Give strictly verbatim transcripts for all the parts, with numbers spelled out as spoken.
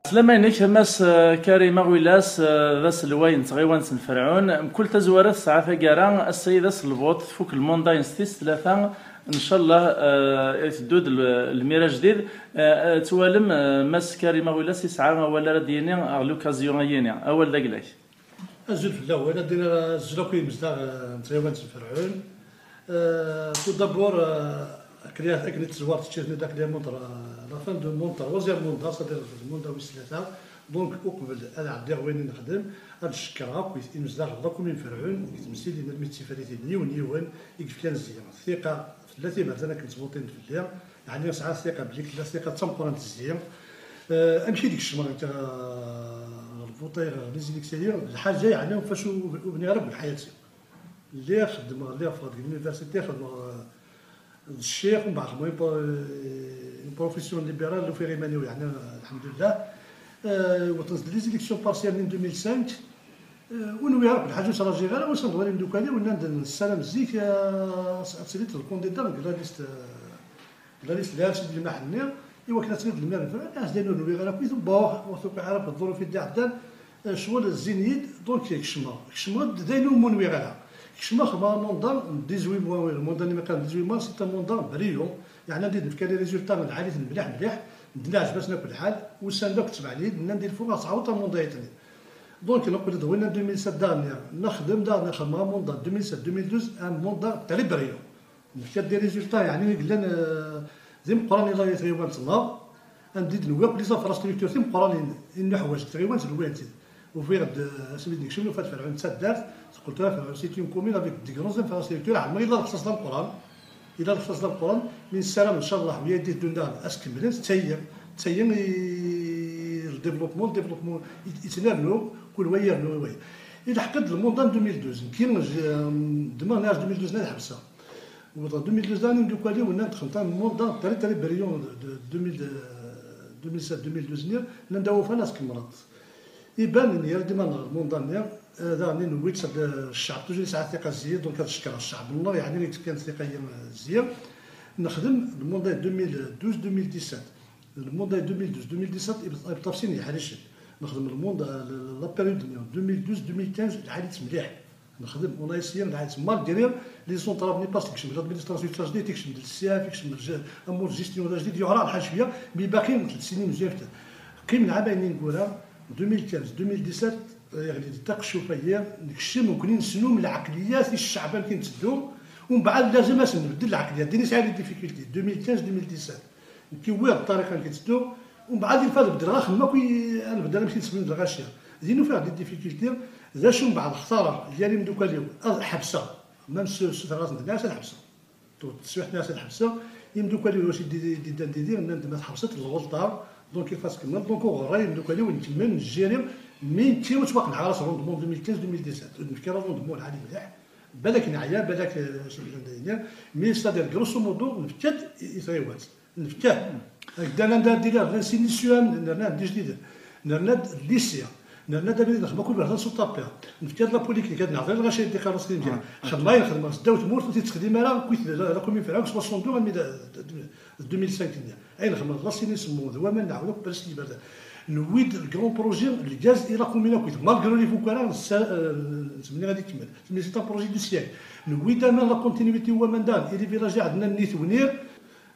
Slama-inek a Mass, eh, Karim Aɣwilas, eh, d aselway n tɣiwant n Ferɛun. Mkul tazwara tesɛa taggara, ass-a d ass n lbuṭ, tfuk lmunda-ines tis tlata. Ncallah, eh, iteddu-d l-, lmir ajdid. Eh, eh, twalem, eh, Mass Karim Aɣwilas yesɛa awal ara d-yini ɣer l'occasion-ayini. Awal d agla-k. Azul fell-awen, ad d-iniɣ azul akk i yimezdaɣ, eh, n tɣiwant n Ferɛun. Euh, tout d'abord, euh, akken i, akken i teẓwer teččit-nni, akken i montre, euh, la fin de mon troisième mandat, c'est-à-dire le mandat wis tlata. Donc, uqbel ad ɛeddiɣ wayen i nexdem, ad cekkreɣ akk imezdaɣ n la commune Ferɛun, deg temsilin armi d tifritin yiwen yiwen, i yefkan zzya. Thiqa fell-at iberdan akken ttvuṭin fell-i, yeɛni nesɛa thiqa belli tella thiqa d tameqqrant zzya. Euh, amek i d-kecmeɣ nekk, euh, ɣer lbuṭa, ɣer les élections, d lḥaǧa, yeɛni, ɣef wacu ur bniɣ ara deg ḥayati. Lliɣ xeddmeɣ, lliɣ ffɣeɣ deg l'université, xeddmeɣ, euh, d ccix, mbeɛd xeddmeɣ une pro-, une profession libérale, ufiɣ iman-iw, yeɛni, euh, lḥemdullah. Euh, wwḍent-d les élections partielles n deux mille cinq. Euh, ur nwiɣ ara belḥaǧa ur tt-rajiɣ ara, usan-d ɣer imdukal-iw, nnan-d nessaram zik, euh, ad tiliḍ d candidat deg la liste, euh, la liste n Lɛirc i d-yelmaḥen-nni, i wakken ad tiliḍ d lmir n Ferɛun, as-d ayen ur nwiɣ ara akk-it, bon, ur tuqiɛ ara ɣef ḍḍuruf i d-iɛeddan, eh, ccɣel zzin-iyi-d, donc kecmeɣ. Kecmeɣ-d d ayen ur nwiɣ ara. Kecmeɣ xedmeɣ amunda n dix-huit mois, amunda-nni mi qqaren dix-huit mois, c'est un mandat brillant, yeɛni anda i d-nefka les résultats lɛali-ten mliḥ mliḥ, medden iɛǧeb-asen akk lḥal, ussan-d akk ttebɛen-iyi-d, nnan-d il faut ad tɛawdeḍ amunda-nni. Donc, neqqel-d winna deux mille sept daɣen, nexdem daɣen, xedmeɣ amunda deux mille sept deux mille douze, un mandat très brillant. Nefka-d des résultats, yeɛni, i yellan, euh, d imeqqranen i tɣiwant-nneɣ, anda i d-newwi akk les infrastructures timeqqranin i nuḥwaǧ deg tɣiwant, newwi-tent-id. Ufiɣ-d, euh, asmi d-nekcem, nufa-d Ferɛun d taddart, teqqel tura Ferɛun c'est une commune avec de grandes infrastructures, ɛelmeɣ yella lexṣaṣ d ameqqran, yella lexṣaṣ d ameqqran, mi nessaram, ncallah, wiyaḍ i d-iteddun daɣen ad s-kemmlen, d tayi, d tayi i le développement, le développement i, yettnernu, kul wa yernu i wayeḍ. Ilḥeq-d lmunda n deux mille douze, nekki, j-, ddmeɣ nniɣ-as deux mille douze ad ḥebseɣ. Wwḍeɣ deux mille douze daɣen, imdukal-iw nnan-d xedmeɣ amunda très, très brillant de, de deux mille, euh, deux mille sept deux mille douze-nni, nnan-d awufan ad tkemmleḍ. Iban, nniɣ-d iman ɣer lmunda-nni, euh, daɣen newwi-d s-, euh, ccɛeb, toujours yesɛa thiqa zzya, donc ad cekkreɣ ccɛeb-nneɣ, yeɛni i d-fkan thiqa-yi, euh, zzya. Nexdem lmunda deux mille douze deux mille dix-sept. Lmunda deux mille douze deux mille dix-sept, ibṭaf sin yeḥricen. Nexdem lmunda, euh, la, la période-nni, deux mille douze deux mille quinze, lɛali-tt mliḥ. Nexdem, on a essayé, malgré les entraves, n'est pas, tekcem l'administration tajdidt, tekcem-d l'issaf, tekcem-d amur gestion d ajdid, yuɛer lḥal cwiya, mais baqi tlata snin mzuyaften. Qqimen ɛamayen ineggura, deux mille quinze deux mille dix-sept, yeɣli-d ṭṭaq ccuf-agi, nekcem nekni nesnum lɛeqliyat i ccɛeb amek i netteddu, umbeɛd lazem ad sen-nbeddel lɛeqliyat, din i sɛiɣ les difficultés, deux mille quinze deux mille dix-sept. Nekki wwiɣ ṭṭariqa nekk ttedduɣ, umbeɛd ilfa ad beddleɣ axemmem akk i, ad nbeddel amek i d-sbeddeɣ lɣaci. Din ufiɣ des difficultés, d acu umbeɛd xtareɣ gar imdukal-iw ad ḥebseɣ, même s, s tɣaẓent nniɣ-as ad ḥebseɣ. Ṭu-, teswiḥt nniɣ-as ad ḥebseɣ, imdukal-iw wacu d-, d-, d-, d-, d-, nnan-d ma tḥebseḍ lɣelṭa, donc il faut tkemmel, donc uɣerray imdukal-iw nkemmel, njiri, mi nekki ur ttwaqenɛeɣ ara s rendement deux mille quinze deux mille dix-sept, ur d-nefki ara rendement lɛali mliḥ, balak neɛya, balak, euh, acu i d-nniɣ, mais c'est-à-dire, grosso modo, nefka-d i, i tɣiwant. Nefka. Ddan anda ad d-iliɣ, d insinisuam, nerna d ijdiden. Nerna-d lycée. Nerna-d abrid nexdem akk iberdan s uṭapi. Nefka-d la polyclinique, ad neɛḍil lɣaci i d-iqqar s timkir. Ah. Xedmeɣ ayen xedmeɣ s ddaw tmurt, ur t-id-texdim ara, akkit la, la commune Ferɛun, swa sondu, armi d, d, d deux mille cinq-nni. Ayen xedmeɣ d l'assainissement, d waman, nɛawed akk bres n yiberdan. Newwi-d le grand projet, le gaz i la commune akkit. Malgré les fukara, nessa-, euh, nettmenni ad ikemmel. Mais c'est un projet du siècle. Newwi-d aman, la continuité n waman daɣen, i les villages iɛednan n Itwnir,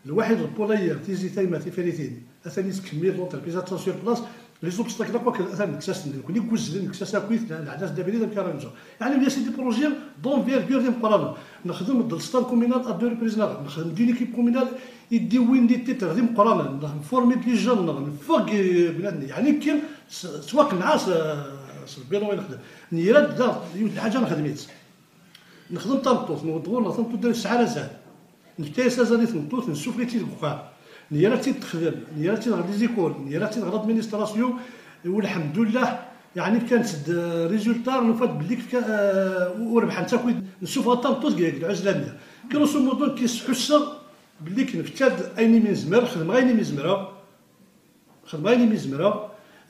Lwaḥid Lpulayer, Tizi Tayma, Tifritin, atan yettkemmil l'entreprise, atan sur place. Les obstacles akk atan nekkes-asen-d, nekni i iwezzlen, nekkes-as akkit, neɛna-as-d abrid amek ara nǧer. Yeɛni, c'est des projets d'envergure d imeqqranen. Nexdem-d le stand communal à deux reprises, neɣ nexdem-d une équipe communale i d-iwwin des titres d imeqqranen, nformi-d les jeunes, neffeɣ deg bnadem. Yeɛni, kkin s, s wakken s, s lbilan i nexdem. Nira-d da yiwet n lḥaǧa nexdem-itt. Nexdem tameṭṭut, nweddɣur neɣ tameṭṭut d tesɛa azal. Nefka-yas azal i tmeṭṭut, nessufeɣ-itt-id deg uxxam. Nira-tt-id texdem, nira-tt-id ɣer les écoles, nira-tt-id ɣer l'administration, u lḥemdullah, yeɛni fkant-d, euh, résultat, nufa-d belli fka-, euh, u rebḥent akk, nessufeɣ tameṭṭut deg, deg lɛezla-nni. Grosso modo, nekk ḥusseɣ belli nefka-d ayen imi nezmer, xedmeɣ ayen imi zemreɣ. Xedmeɣ ayen imi zemreɣ.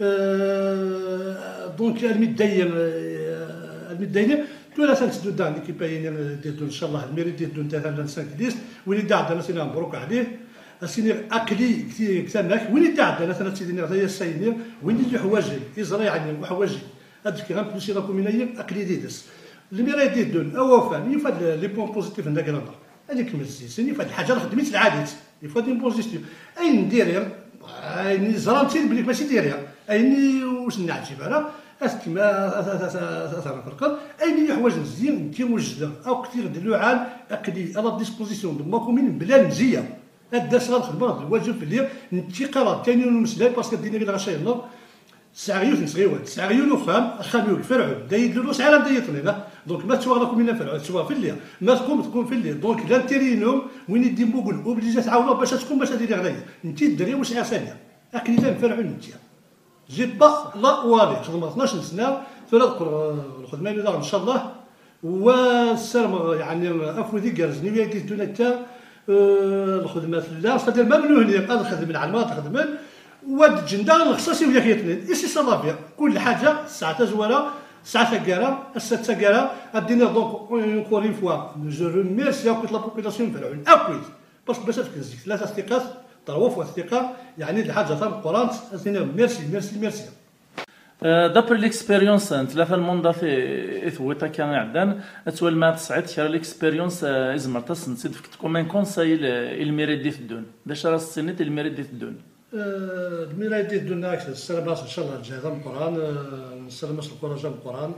Euh, donc, almi d dayen, euh, almi d dayen, tura atan tetteddu daɣen l'équipe-ayini, euh, d-iteddun, ncallah, lmiri d-iteddun, atan llan cinq listes, win i d-iɛeddan ad s-iniɣ mebruk ɛlih. Asini aqli deg tama-k, win i d-iɛeddan atan ad tt-id-iniɣ d aya ass-ayni, win i d-yuḥwaǧen, iẓra yeɛni uḥwaǧen, ad d-fkeɣ un plus i la commune-ayi, aqli did-s. Lmira i d-yeddun, awafan, yufa-d les points positifs n la grammaire. Ad ikemmel zzi-s, yufa-d lḥaǧa nxeddem-itt lɛali-tt, yufa-d une bonne gestion. Ayen n diri, ayen i ẓran d tin belli mačči diri, ayen i ur s-neɛǧib ara, ad t-kem-, ad t-, ad t-, ad t-, ad t-, ad t-nferqeḍ. Ayen i yuḥwaǧen zzi, nekki wejdeɣ, akk tiɣ d luɛan, aqli à la disposition de ma commune, bla lemziyya. Ad d-aseɣ ad xedmeɣ d lwaǧeb fell-i, nekki qqareɣ kan yiwen umeslay, parce que ddin-agi lɣaci yenneḍ, sɛiɣ yiwet n tɣiwant, sɛiɣ yiwen uxxam, axxam-iw deg Ferɛun, d ay d-lulu sɛiɣ anda yeṭṭen, donc ma ttwaɣ la commune n Ferɛun, ad ttwaɣ fell-i, ma tqum, tqum fell-i, donc l'intérêt-inu, win i d-immugen, obligé ad t-ɛawneɣ bac ad tqum, bac ad iliɣ d aya, nekki ddreɣ ur sɛiɣ sani, aql-i da n Ferɛun nekki. J'ai pas la wali, xedmeɣ tnac n sna, tura ad qqleɣ, eh, lxedma-inu daɣen, ncallah, wa ssarmeɣ, yeɛni, afud igerrzen i wid i d-iteddun akka, eh, lxedma tella, c'est-à-dire, même nutni ad xedmen, ɛelmeɣ ad xedmen, wa d-ǧǧen daɣen lexṣaṣ i widak yeṭṭnen. Et c'est ça la vie. Kul ḥaǧa tesɛa tazwara, tesɛa taggara, ass-a d taggara, ad d-iniɣ donc, encore une fois, je remercie akk la population n Ferɛun, akk. Parce que bac ad fken zik tlata tiqat, trois fois tiqa, yeɛni d lḥaǧa tameqqrant, ad s-iniɣ merci, merci, merci. Euh, d'après l'expérience n tlata lmandat i, i tewwiḍ akka iɛeddan, ad twalem ma tesɛiḍ kra l'expérience, euh, i tzemreḍ ad sen-tt-id-tefkeḍ comme un conseil i l-, i lmira i d-iteddun? D acu ara s-tiniḍ i lmira i d-iteddun? Eh, lmira i d-iteddun, ssarameɣ-as ncallah lǧehd ameqqran, eh, ssarameɣ-as lkuṛaj ameqqran.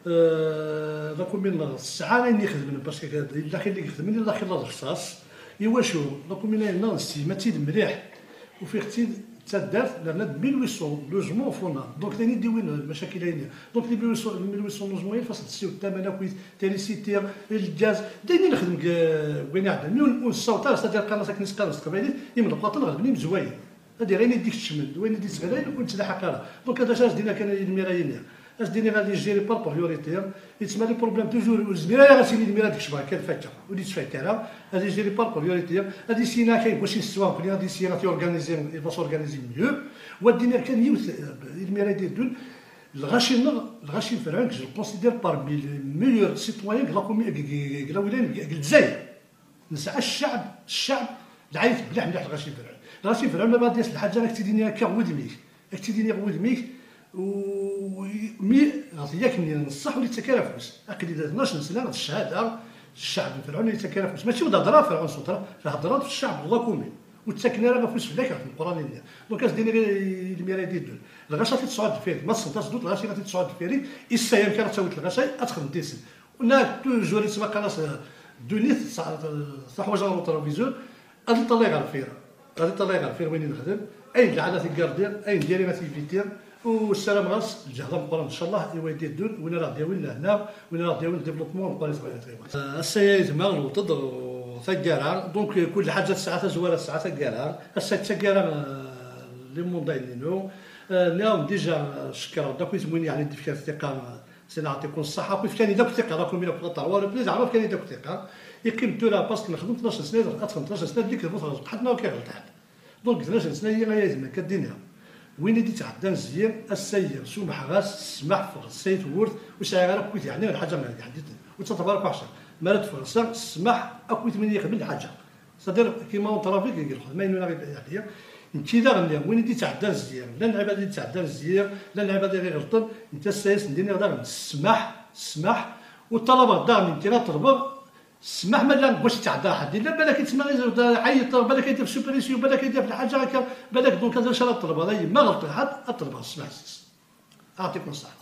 Eh, la commune tesɛa ayen ixedmen, parce que yella xilla i ixedmen, yella xilla d lexṣaṣ. Iwacu? La commune-a-nneɣ nessim-itt-id mliḥ, ufiɣ-tt-id d taddart, nerna-d mille huit cents logements ɣef unnar. Donc d ayen i d-iwin lmacakil-ayi. Donc les mille huit cents, mille huit cents logements, il faut ad tessiwḍ aman akkit, l'électricité, lgaz, d ayen i nexdem deg, deg wayen iɛeddan. Mi ur, ur nessaweḍ ara, c'est-à-dire qqaren-as akken i s-qqaren s teqbaylit, imelqaṭen ɣelben imezwayen. Ad d-yerr ayen i d-ikeččmen d wayen i d-yettɣilayen ur nettlaḥaq ara. Donc ad acu ara s-d-iniɣ kan i lmira-yi-nni? Ad s-d-iniɣ ad yejjiri par priorité, yettmali problème toujours, ur nezmir ara ad s-yini lmira ad kecmeɣ akka ad fakkeɣ, ur yettfakka ara. Ad yejjiri par priorité, ad yessini akka deg wacu i nettwaɣ, ad yessini ad t-organiser, il va s'organiser mieux. Wa d-iniɣ kan yiwet, eh, i lmira i d-yeddun, lɣaci-nneɣ, lɣaci n Ferɛun, je le considère parmi les meilleurs citoyens deg la commune, deg, deg, deg la wilaya, deg, deg Lezzayer. Nesɛa cceɛb, cceɛb lɛayet mliḥ mliḥ lɣaci n Ferɛun. Lɣaci n Ferɛun ma bɣa ad d-yas lḥaǧa ad k-tt-id-ini akka ɣ wudem-ik, ad k-tt-id-ini ɣ wudem-ik, u mi ɣef yak-nni n ṣṣeḥ ur yettak ara afus. Aql-i da tnac n sna d cchada, cceɛb n Ferɛun ur yettak ara afus. Mačči ur d-hedra Ferɛun s udra, thedreḍ f cceɛb n la commune. Ur ttaken ara afus fell-ak ɣef tmeqqranin-nni. Donc ad s-d-iniɣ i lmira i d-yeddun. Lɣaci ad t-tesɛuḍ deffir-k, ma tessneḍ ad s-ddut lɣaci ad t-tesɛuḍ deffir-k, issay amek ara tawit lɣaci ad txedmeḍ deg-sen. Una toujours yettwaqqal-as ddunit teḥwaǧ ɣer utravisur, ad iṭṭalay ɣer deffir, ad iṭṭalay ɣer deffir win i nexdem, ayen d lɛadat i gardi, ayen diri ad t-éviter, u ssarameɣ-as lǧehd ameqqran ncallah i wayen d-yeddun, win ara ɣ-d-yawin lehna, win ara ɣ-d-yawin développement ameqqran i tebɣa. Ass-a ayetma newweḍ-d taggara, donc kul lḥaǧa tesɛa tazwara tesɛa taggara, ass-a d taggara, euh, les mandats-inu, euh, nniɣ-awen déjà, euh, cekkreɣ-d akk win yeɛni d-ifkan tiqa, c'est-à-dire, يعطيكم الصحة، كيف كان يدك ثقة، راكم من فترة ولا بليز عرف كان يدك ثقة. يقيم tura parce que نخدم tnac sna, ad txedmeḍ tnac sna, اللي كذبوا تغلط حتى هو كيغلط حد. Donc tnac sna هي غير يزمن كدينها. Win i d-ittɛeddan zzi, ass-a-yi, sumḥeɣ-as, ssmaḥ, ffeɣ, ssay tewwurt, ur sɛiɣ ara akkit yeɛni lḥaǧa ma d-yeḥditen. Ur ttaṭṭaf ara ḥaca. Mi ara d-ffɣeɣ sa, ssmaḥ akkit win i yi-ixedmen lḥaǧa. C'est-à-dire كيما اون ترافيك ديال الخدمه انه غير يعني. نتي داغ اللي وين يدي تعدى الزير، لا العباد يدي تعدى الزير، لا العباد غير غلطن. انت السايس نديني داغ السماح، السماح. والطلبه داغ انت لا طلبه السماح، ما لا واش تعدى حد، لا بالك تسمى غير زود عيط، بالك يدير سوبريسيون، بالك يدير في الحاجه هكا، بالك دونك هذا شرا الطلبه، هذا ما غلط حد، الطلبه السماح سيس. اعطيكم الصحه.